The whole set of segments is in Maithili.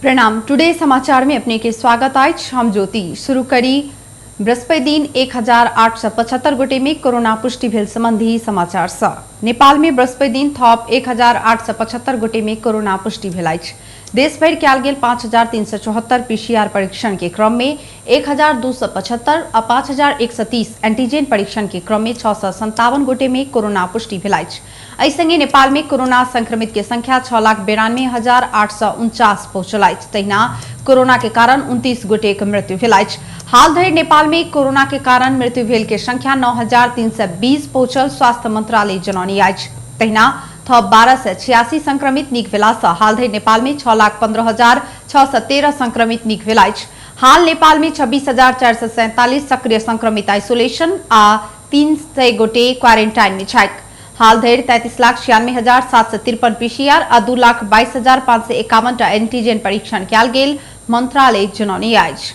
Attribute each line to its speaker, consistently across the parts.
Speaker 1: प्रणाम। टुडे समाचार में अपने के स्वागत अछि। हम ज्योति। शुरू करी बृहस्पति दिन 1875 गोटे में कोरोना पुष्टि भेल संबंधी समाचार सँ। नेपाल में बृहस्पति दिन थप 1875 गोटे में कोरोना पुष्टि भेल अछि। देशभरि कयल गेल 5374 पीसीआर परीक्षण के क्रम में 1275 आ 5130 एंटीजन परीक्षण के क्रम में 657 गोटे में कोरोना पुष्टि भेल अछि। एहि संगे नेपाल में कोरोना संक्रमित के संख्या 6,92,849 पहुंचल अछि। तहिना कोरोना के कारण 29 गोटे के मृत्यु भेल अछि। हाल धरि नेपाल में कोरोना के कारण मृत्यु भेल के संख्या 9,320 पहुंचल स्वास्थ्य मंत्रालय जनौनी अछि। तहिना थप 1286 संक्रमित निक भेला सँ हाल धरि नेपाल में 6,15,613 संक्रमित निक भेल अछि। हाल नेपाल में 26,447 सक्रिय संक्रमित आइसोलेशन आ 300 गोटे क्वारेंटाइन में छथि। हाल धरि 33,96,753 पीसीआर आ 2,22,551 टा एंटीजन परीक्षण कयल गेल मंत्रालय जनौनी अछि।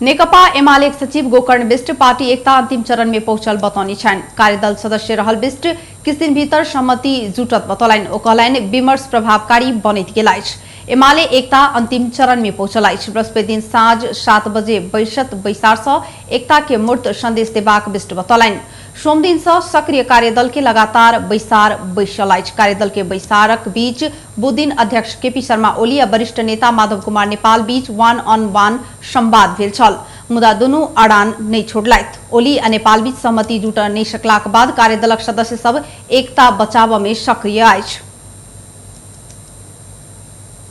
Speaker 1: नेकपा एमाले सचिव गोकर्ण बिष्ट पार्टी एकता अंतिम चरण में पहुंचल बतौनी छनि। कार्यदल सदस्य रहल बिष्ट किछु दिन भीतर सहमति जुटत बतौलनि। ओ कहलनि विमर्श प्रभावकारी बनैत गेल अछि। एमाले एकता अंतिम चरण में पहुंचल अछि। बृहस्पति दिन साँझ 7 बजे बैसत बैसार सँ एकता के मूर्त संदेश देबाक बिष्ट बतौलनि। सोमदिन सँ सक्रिय कार्यदल के लगातार बैसार बैसल अछि। कार्यदल के बैसारक बीच बुधदिन अध्यक्ष केपी शर्मा ओली आ वरिष्ठ नेता माधव कुमार नेपाल बीच 1-on-1 संवाद भेल छल, मुदा दुनू अड़ान नहि छोड़लथि। ओली आ नेपाल बीच सहमति जुट नहि सकलाक बाद कार्यदलक सदस्य सब एकता बचाव में सक्रिय अछि।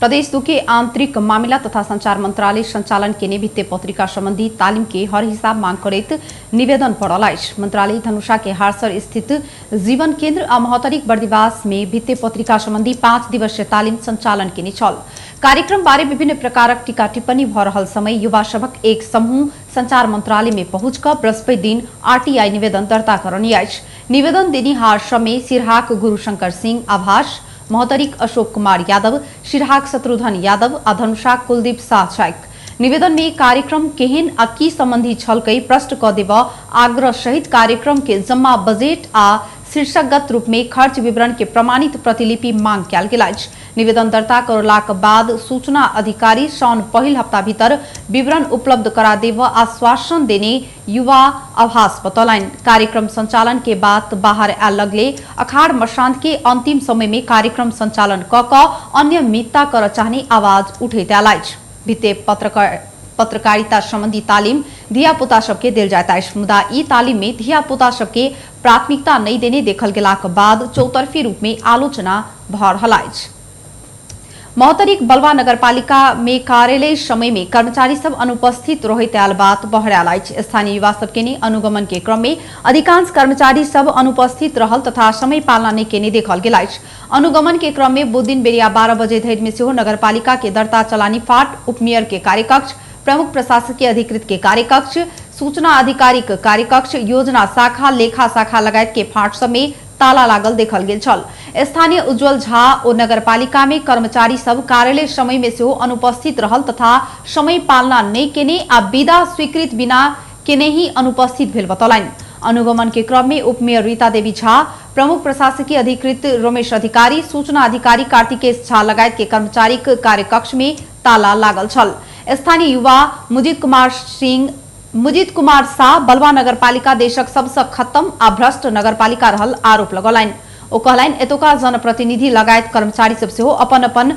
Speaker 1: प्रदेश 2 के आंतरिक मामिला तथा संचार मंत्रालय संचालन केने भित्ते पत्रिका संबंधी तालिम के हर हिसाब मांग करैत निवेदन पड़ल अछि। मंत्रालय धनुषा के हारसर स्थित जीवन केंद्र आ महोत्तरीक बर्दिवास में भित्ते पत्रिका संबंधी 5 दिवसीय तालिम संचालन केने छल। कार्यक्रम बारे विभिन्न प्रकारक टीका टिप्पणी भ रहल समय युवा सभक एक समूह संचार मंत्रालय में पहुंच कऽ बृहस्पति दिन आरटीआई निवेदन दर्ता करौनी अछि। निवेदन देनिहार सबमे सिरहाक गुरुशंकर सिंह आभास, महोत्तरीक अशोक कुमार यादव, सिरहाक शत्रुघ्न यादव आ धनुषाक कुलदीप शाह छथि। निवेदन में कार्यक्रम केहन आ की संबंधी छल कहि प्रश्न क देब आग्रह सहित कार्यक्रम के जम्मा बजेट आ शीर्षकगत रूप में खर्च विवरण के प्रमाणित प्रतिलिपि मांग कयल गेल अछि। निवेदन दर्ता करौलाक बाद सूचना अधिकारी साउन पहिल हप्ता भीतर विवरण उपलब्ध करा देब आश्वासन देने युवा आभास बतौलनि। कार्यक्रम संचालन के बात बाहर आयल लगले अखाड़ मशांत के अंतिम समय में कार्यक्रम संचालन क क अनियमितता कर चाहने आवाज उठैत आयल अछि। भित्ते पत्रकारिता संबंधी तालिम धियापुता सबके देल जाइत अछि, मुदा ई तालिम में धियापुता सबके प्राथमिकता नहि देने देखल गेलाक बाद चौतरफी रूप में आलोचना भ रहल अछि। महोत्तरीक बलवा नगरपालिका में कार्यालय समय में कर्मचारी सब अनुपस्थित रहैत आयल बात बहरायल अछि। स्थानीय युवा सबके ने अनुगमन के क्रम में अधिकांश कर्मचारी सब अनुपस्थित रहल तथा समय पालना नहि केने देखल गेल अछि। अनुगमन के क्रम में बुधदिन बेरिया 12 बजे धरि में सेहो नगरपालिका के दर्ता चलानी फाट, उपमेयर के कार्यकक्ष, प्रमुख प्रशासकीय अधिकृत के कार्यकक्ष, सूचना अधिकारी के कार्यकक्ष, योजना शाखा, लेखा शाखा लगायत के फाट सब में ताला लागल देखल गेल छल। स्थानीय उज्जवल झा ओ नगरपालिका में कर्मचारी सब कार्यालय समय में सेहो अनुपस्थित रहल तथा समय पालना नहि केने आ विदा स्वीकृत बिना केने ही अनुपस्थित भेल बतौलनि। अनुगमन के क्रम में उपमेयर रीता देवी झा, प्रमुख प्रशासकीय अधिकृत रमेश अधिकारी, सूचना अधिकारी कार्तिकेश झा लगायत के कर्मचारी के कार्यकक्ष में ताला लागल छल। स्थानीय युवा मुजित कुमार शाह बलवा नगरपालिका देशक सबसँ खत्म आ भ्रष्ट नगरपालिका रहल आरोप लगौलनि। ओ कहलनि एतुका जनप्रतिनिधि लगायत कर्मचारी सब सेहो अपन अपन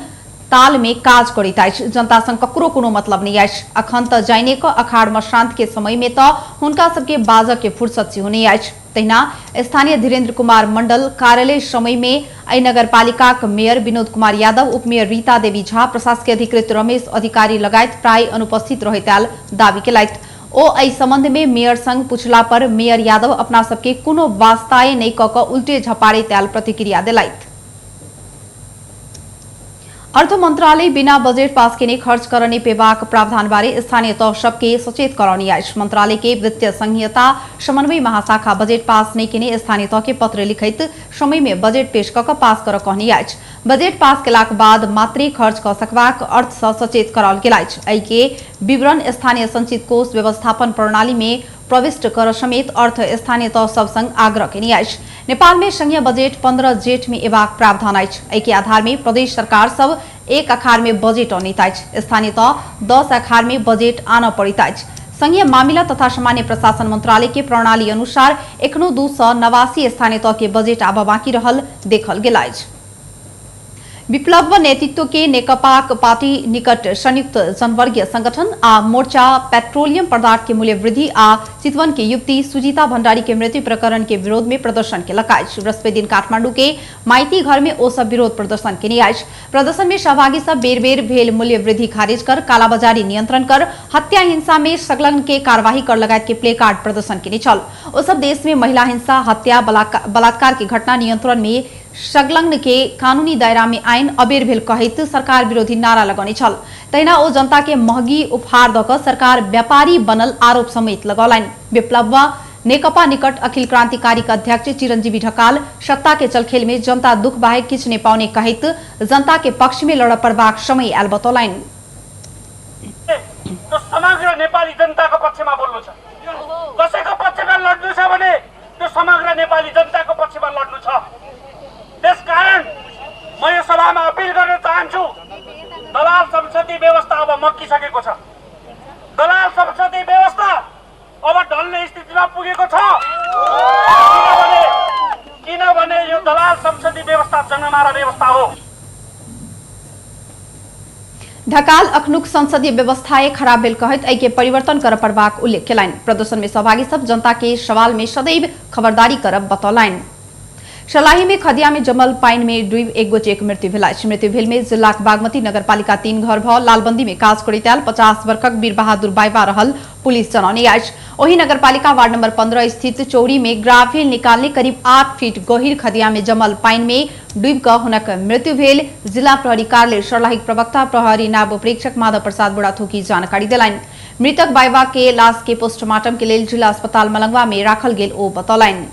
Speaker 1: ताल में काज करैत अछि। जनता संग ककरो कोनो मतलब नहि अछि। अखन त जाइने क अखाड़ मशांत के समय में त हुनका सबके बाजऽ के फुर्सत सेहो नहि अछि। तहिना स्थानीय धीरेन्द्र कुमार मंडल कार्यालय समय में एहि नगरपालिकाक मेयर विनोद कुमार यादव, उपमेयर रीता देवी झा, प्रशासकीय अधिकृत रमेश अधिकारी लगायत प्राय अनुपस्थित रहैत आयल दावी केलथि। ओ एहि संबंध में मेयर संग पूछला पर मेयर यादव अपना सबके कोनो वास्ताए नहि क क उल्टे झपाड़ैत आयल प्रतिक्रिया देलथि। अर्थ मंत्रालय बिना बजेट पास केने खर्च करने पेबाक प्रावधान बारे स्थानीय तह सबके सचेत करौनी अछि। मंत्रालय के वित्तीय संहिता समन्वय महाशाखा बजेट पास नहि केने स्थानीय तह के पत्र लिखैत समय में बजेट पेश क क पास कर कहनी अछि। बजेट पास केलाक बाद मात्रे खर्च क सकबाक अर्थ सँ सचेत कराओल गेल अछि। एहि के विवरण स्थानीय संचित कोष व्यवस्थापन प्रणाली में प्रविष्ट कर समेत अर्थ स्थानीय तह सब संग आग्रह केने अछि। नेपाल में संघीय बजेट 15 जेठ में एबाक प्रावधान अछि। एहि के आधार में प्रदेश सरकार सब 1 अखार में बजेट अनैत अछि। स्थानीय तह 10 अखार में बजेट आनऽ पड़ैत अछि। संघीय मामिला तथा सामान्य प्रशासन मंत्रालय के प्रणाली अनुसार एखनो 289 स्थानीय तह के बजेट आबऽ बाकी रहल देखल गेल अछि। विप्लव नेतृत्व के नेकपाक पार्टी निकट संयुक्त जनवर्गीय संगठन आ मोर्चा पेट्रोलियम पदार्थ के मूल्य वृद्धि आ चितवन के युवती सुजीता भंडारी के मृत्यु प्रकरण के विरोध में प्रदर्शन केलक अछि। बृहस्पति दिन काठमांडू के माइती घर में ओ सब विरोध प्रदर्शन केने अछि। प्रदर्शन में सहभागी सब बेर बेर भेल मूल्य वृद्धि खारिज कर, कालाबाजारी नियंत्रण कर, हत्या हिंसा में संलग्न के कार्यवाही कर लगायत के प्ले कार्ड प्रदर्शन केने छल। ओ सब देश में महिला हिंसा, हत्या, बलात्कार के घटना नियंत्रण में संलग्न के कानूनी दायरा में आइन अबेर भेल कहैत सरकार विरोधी नारा लगौने छल। तहिना ओ जनता के महगी उपहार दऽ कऽ सरकार व्यापारी बनल आरोप समेत लगौलनि। विप्लव नेकपा निकट अखिल क्रांतिकारी के अध्यक्ष चिरंजीवी ढकाल सत्ता के चलखेल में जनता दुख बाहेक किछु नहि पाउने कहैत जनता के पक्ष में लड़ऽ पड़बाक समय आयल बतौलनि।
Speaker 2: तो समग्र नेपाली जनताको पक्षमा बोल्नु छ, कसैको पक्षमा लड्नु छ भने त्यो समग्र नेपाली जनताको पक्षमा लड्नु छ। त्यसकारण म यो सभामा अपिल गर्न चाहन्छु, दलाल संसदीय व्यवस्था अब मक्किसकेको छ। दलाल संसदीय व्यवस्था अब ढल्ने स्थितिमा पुगेको छ। किनभने यो दलाल संसदीय व्यवस्था जनमारा व्यवस्था हो।
Speaker 1: ढकाल अखनुक संसदीय व्यवस्था खराब भेल कहैत एहि के परिवर्तन करऽ पड़बाक उल्लेख केलनि। प्रदर्शन में सहभागी सब जनता के सवाल में सदैव खबरदारी करब बतौलनि। सलाही में खदिया में जमल पाइन में डूबि एक गोटेक मृत्यु भेल अछि। मृत्यु भेल में जिलाक बागमती नगरपालिका 3 घर भ लालबंदी में काज करैत आयल 50 वर्षक वीर बहादुर बाइबा रहल पुलिस जनौने अछि। ओहि नगरपालिका वार्ड नंबर 15 स्थित चौरी में ग्राफेल निकालने करीब 8 फीट गहीर खदिया में जमल पाइन में डूबि कऽ हुनक मृत्यु भेल। जिला प्रहरी कार्यालय सर्लाहीक प्रवक्ता प्रहरी नायब प्रेक्षक माधव प्रसाद बुढ़ाथोकी जानकारी देलनि। मृतक बाइबा के लाश के पोस्टमार्टम के लेल जिला अस्पताल मलंगवा में राखल गेल ओ बतौलनि।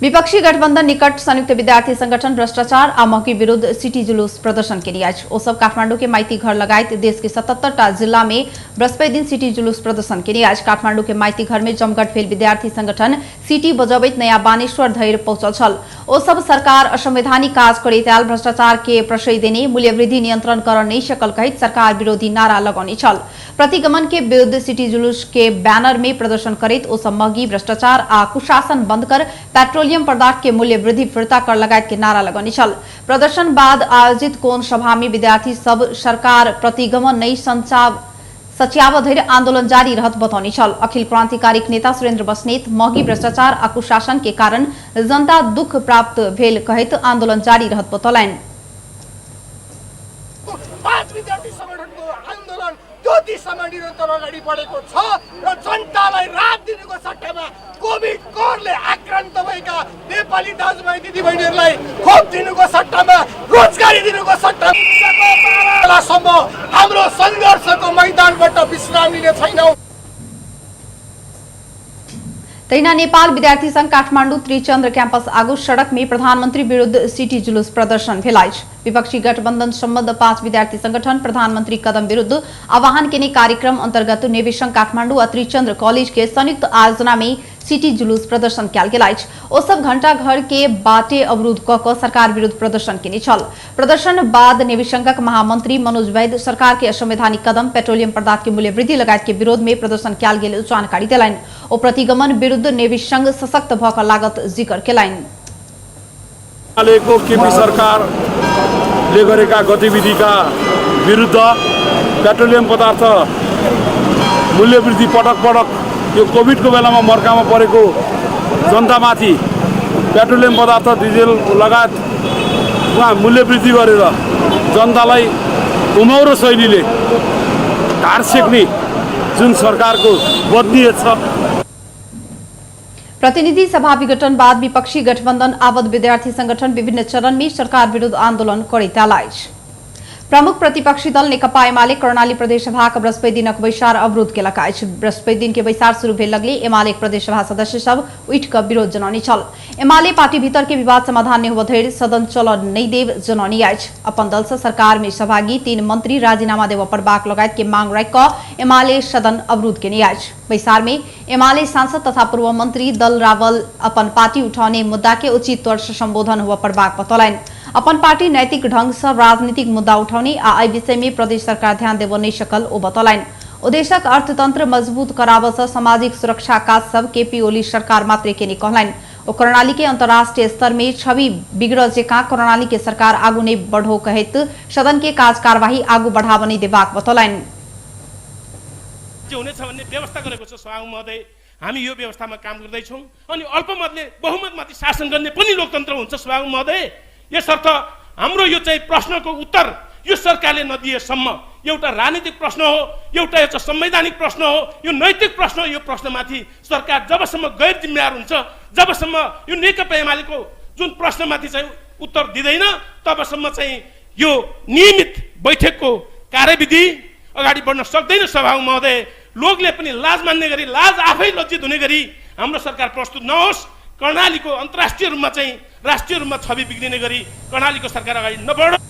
Speaker 1: विपक्षी गठबंधन निकट संयुक्त विद्यार्थी संगठन भ्रष्टाचार आ महगी विरुद्ध सिटी जुलूस प्रदर्शन केने अछि। ओ सब काठमांडू के माइती घर लगायत देश के 77टा जिला में बृहस्पति दिन सिटी जुलूस प्रदर्शन केने अछि। काठमांडू के माइती घर में जमघट भेल विद्यार्थी संगठन सिटी बजबैत नयाँ बानेश्वर धरि पहुंचल छल। ओ सब सरकार असंवैधानिक काज करैत आयल, भ्रष्टाचार के प्रश्रय देने, मूल्य वृद्धि नियंत्रण कर नहीं सकल कहैत सरकार विरोधी नारा लगौने छल। प्रतिगमन के विरुद्ध सिटी जुलूस के बैनर में प्रदर्शन करैत ओ सब महगी, भ्रष्टाचार आ कुशासन बंद कर पेट्रोलियम पदार्थ के मूल्य वृद्धि फिर्ता कर लगायत के नारा लगौने छल। प्रदर्शन बाद आयोजित कोण सभा में विद्यार्थी सब सरकार प्रतिगमन नहीं सच्याव धरि आंदोलन जारी रहत बतौने छल। अखिल क्रांतिकारी नेता सुरेंद्र बस्नेत महगी, भ्रष्टाचार आ कुशासन के कारण जनता दुख प्राप्त भेल कहैत आंदोलन जारी रहत बतौलनि।
Speaker 3: 5 विद्यार्थी संगठनको आन्दोलन त्यो दिशामा निरन्तर अगाडि बढेको छ र जनतालाई राहत दिनुको सट्टामा कोभिड करले आक्रान्त भएका नेपाली दाजुभाइ दिदीबहिनीहरूलाई खोप दिनुको सट्टामा, रोजगारी दिनुको सट्टामा हाम्रो सङ्घर्षको मैदानबाट विश्राम लिने छैनौँ।
Speaker 1: तहिना नेपाल विद्यार्थी संघ काठमांडू त्रिचंद्र कैंपस आगू सड़क में प्रधानमंत्री विरुद्ध सिटी जुलूस प्रदर्शन भेल अछि। विपक्षी गठबंधन सम्बद्ध 5 विद्यार्थी संगठन प्रधानमंत्री कदम विरुद्ध आह्वान केने कार्यक्रम अंतर्गत नेविसंघ काठमांडू आ त्रिचंद्र कॉलेज के संयुक्त आयोजना में सिटी जुलूस प्रदर्शन कयल गेल अछि। ओ सब घंटा घर के बाटे अवरुद्ध कऽ कऽ सरकार विरुद्ध प्रदर्शन केने छल। प्रदर्शन बाद नेविसंघक महामंत्री मनोज वैद्य सरकार के असंवैधानिक कदम, पेट्रोलियम पदार्थ के मूल्य वृद्धि लगायत के विरोध में प्रदर्शन कयल गेल जानकारी देलनि। ओ प्रतिगमन विरुद्ध नेविसंघ सशक्त भऽ कऽ लागत जिकर केलनि।
Speaker 4: केपी सरकारले गरेका गतिविधिका विरुद्ध पेट्रोलियम पदार्थ मूल्य वृद्धि पटक पटक यो कोभिडको बेलामा मर्कामा परेको जनतामाथि पेट्रोलियम पदार्थ डिजेल लगायत उहाँ मूल्य वृद्धि गरेर जनतालाई उमौरो शैलीले ढाड सेक्ने जुन सरकारको बदनियत छ।
Speaker 1: प्रतिनिधि सभा विघटन बाद विपक्षी गठबंधन आबद्ध विद्यार्थी संगठन विभिन्न चरण में सरकार विरुद्ध आंदोलन करैत आयल अछि। प्रमुख प्रतिपक्षी दल नेकपा एमाले कर्णाली प्रदेशसभाक बृहस्पति दिनक बैसार अवरोध केलक अछि। बृहस्पति दिन के बैसार शुरू भेल लगले एमाले प्रदेशसभा सदस्य सब उठि कऽ विरोध जनौने छल। एमाले पार्टी भीतर के विवाद समाधान नहि होबय धरि सदन चलऽ नहि देब जनौने अछि। अपन दल से सरकार में सहभागी 3 मंत्री राजीनामा देबय पड़बाक लगायत के मांग राखि कऽ एमाले सदन अवरोध केने अछि। बैसार में एमाले सांसद तथा पूर्व मंत्री दल रावल अपन पार्टी उठौने मुद्दा के उचित तौर से संबोधन होबय पड़बाक बतौलनि। अपन पार्टी नैतिक ढंग से राजनीतिक मुद्दा उठौने आ एहि विषय में प्रदेश सरकार ध्यान देबय नहि सकल ओ बतौलनि। ओ देशक अर्थतंत्र मजबूत कराबय से सामाजिक सुरक्षा काज सब केपी ओली सरकार मात्रे केने कहलनि। ओ कर्णाली के अंतर्राष्ट्रीय स्तर में छवि बिगड़ जेकां कर्णाली के सरकार आगू नहि बढ़ो कहैत सदन के काज कार्यवाही आगू बढ़ाबय नहि देबाक बतौलनि।
Speaker 5: हुनेछ भन्ने व्यवस्था गरेको छ सभामुख महोदय। हामी यो व्यवस्थामा काम गर्दैछौँ अनि अल्पमतले बहुमतमाथि शासन गर्ने पनि लोकतन्त्र हुन्छ सभामुख महोदय। यसर्थ हाम्रो यो चाहिँ प्रश्नको उत्तर यो सरकारले नदिएसम्म एउटा राजनीतिक प्रश्न हो, एउटा यो चाहिँ संवैधानिक प्रश्न हो, यो नैतिक प्रश्न हो। यो प्रश्नमाथि सरकार जबसम्म गैर जिम्मेवार हुन्छ, जबसम्म यो नेकपा एमालेको जुन प्रश्नमाथि चाहिँ उत्तर दिँदैन तबसम्म चाहिँ यो नियमित बैठकको कार्यविधि अगाडि बढ्न सक्दैन सभामुख महोदय। लोकले पनि लाज मान्ने गरी, लाज आफै लज्जित हुने गरी हाम्रो सरकार प्रस्तुत नहोस्। कर्णालीको अन्तर्राष्ट्रिय रूपमा चाहिँ राष्ट्रिय रूपमा छवि बिग्रिने गरी कर्णालीको सरकार अगाडि नबढोस्।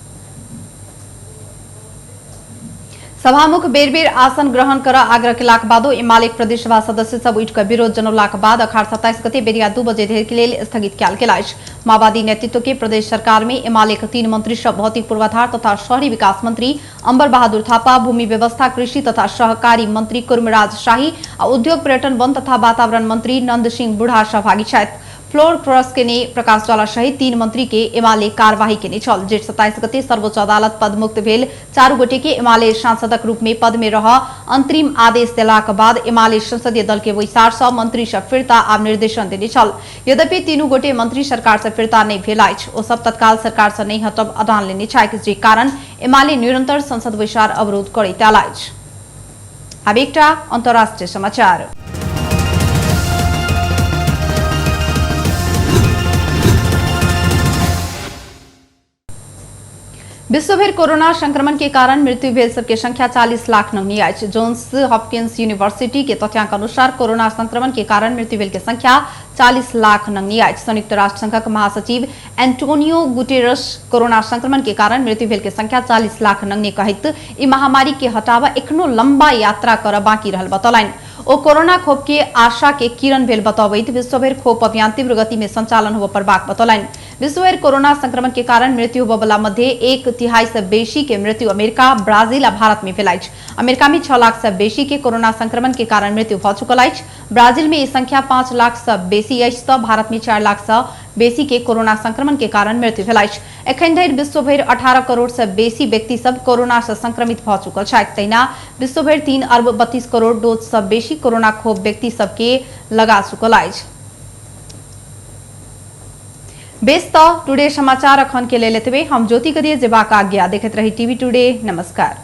Speaker 1: सभामुख बेर बेर आसन ग्रहण कर आग्रह केलाक बादो एमाले प्रदेशसभा सदस्य सब उठि कऽ विरोध जनौलाक बाद अखाड़ 27 गते बेरिया 2 बजे धरि के लेल स्थगित कयल गेल अछि। माओवादी नेतृत्व के प्रदेश सरकार में एमाले के 3 मंत्री सब भौतिक पूर्वाधार तथा शहरी विकास मंत्री अंबर बहादुर थापा, भूमि व्यवस्था कृषि तथा सहकारी मंत्री कुर्मराज शाही आ उद्योग पर्यटन वन तथा वातावरण मंत्री नंद सिंह बुढ़ा सहभागी छथि। फ्लोर क्रॉस केने प्रकाश ज्वाला सहित 3 मंत्री के एमाले कार्यवाही केने छल। जेठ 27 गते सर्वोच्च अदालत पदमुक्त भेल 4 गोटे के एमाले सांसदक रूप में पद में रह अंतरिम आदेश देलाक बाद एमाले संसदीय दल के बैसार से मंत्री सब फिर्ता आब निर्देशन देने छल। यद्यपि 3 गोटे मंत्री सरकार से फिर्ता नहि भेल अछि। ओ सब तत्काल सरकार से नहि हटब अडान लेने छथि, जे कारण एमाले निरंतर संसद बैसार अवरोध करैत आयल अछि। आब एकटा अंतर्राष्ट्रीय समाचार। विश्वभर कोरोना संक्रमण के कारण मृत्यु भेल सबके संख्या 40 लाख नंगनी अछि। जॉन्स हॉपकिंस यूनिवर्सिटी के तथ्यांक अनुसार कोरोना संक्रमण के कारण मृत्यु भेल के संख्या 40 लाख नंगनी अछि। संयुक्त राष्ट्र संघक महासचिव एंटोनियो गुटेरस कोरोना संक्रमण के कारण मृत्यु भेल के संख्या 40 लाख नंगनी कहैत ई महामारी के हटावा एखनो लंबा यात्रा कर बाकी रहल बतौलनि। ओ कोरोना खोप के आशा के किरण भेल बतौबैत विश्वभर खोप अभियान तीव्र गति में संचालन होबय पड़बाक बतौलनि। विश्वभर कोरोना संक्रमण के कारण मृत्यु होबय मध्य 1/3 से बेसी के मृत्यु अमेरिका, ब्राजील आ भारत में भेल अछि। अमेरिका में 6 लाख से बेसी के कोरोना संक्रमण के कारण मृत्यु भ चुकल अछि। ब्राजील में ई संख्या 5 लाख से बेसी अछि त भारत में 4 लाख से बेसी के कोरोना संक्रमण के कारण मृत्यु भेल अछि। एखन धरि विश्वभरि 18 करोड़ से बेसी व्यक्ति सब कोरोना से संक्रमित भ चुकल छथि। तहिना विश्वभरि 3 अरब 32 करोड़ डोज से बेसी कोरोना खोप व्यक्ति सबके लगा चुकल अछि। बेस त टुडे समाचार अखन के लेल एतबे। हम ज्योति करिए जेबाक आज्ञा। देखैत रही टीवी टुडे। नमस्कार।